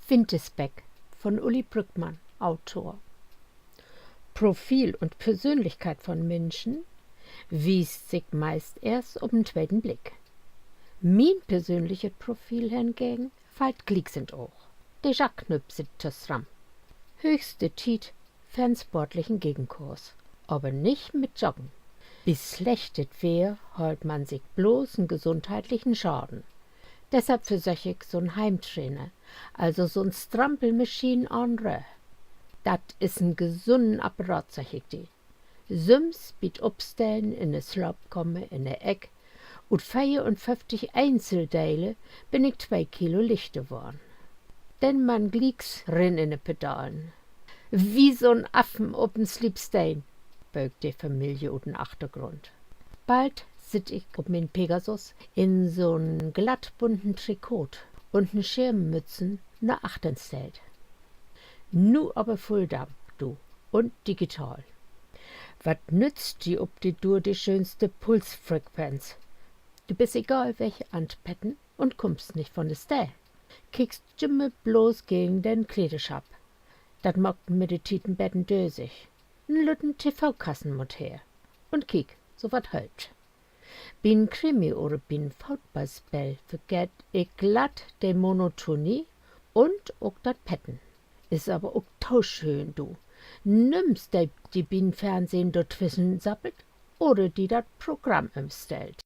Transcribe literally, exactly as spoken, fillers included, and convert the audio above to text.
Winterspeck von Uli Brückmann, Autor. Profil un Persönlichkeit von Minschen wiest sik meist eerst op en tweten Blick. Mien persönlichet Profil hengegen fallt glieks in't Oog. De Jackknööp sitt to stramm. Hööchste Tiet för en sportlichen Gegenkurs. Aver nich mit Joggen. Bi slechtet Weer haalt man sik blots en gesundheitlichen Schaden. Deshalb versöök ik so'n Heimtrainer, also so'n Strampelmaschien ahn Röhr. Dat is en gesunnen Apparat, segg ik di. Sülvst bi't Opstellen in de Slaapkamer in de Eck, ut veerunföfftig Eenzeldele bün ik twee Kilo lichter worrn. Denn man glieks rin in de Pedalen. Wie so'n Affen op en Sliepsteen, bölkt de Familie ut den Achtergrund. Bald sitt ik op mien Pegasus in so'n glattbunten Trikot un en Schirmmützen na achtern stellt. Nu aver vull Damp, du, un digital. Wat nützt di op de Duur de schöönste Pulsfrequenz? Du büst egalweg an't Petten un kummst nich von de Steed. Kiekst jümmer blots gegen den Klederschapp. Dat maakt mit de Tiet en beten dösig. En lütten T-V-Kassen mutt her. Un kiek, so wat helpt. Bi'n Krimi oder bi'n Footballspeel vergeet ik glatt de Monotonie un ok dat Petten. Is aver ok to schöön, du. Nüms, de di bi'n Fernsehn dortwischen sabbelt oder di dat Programm ümstellt.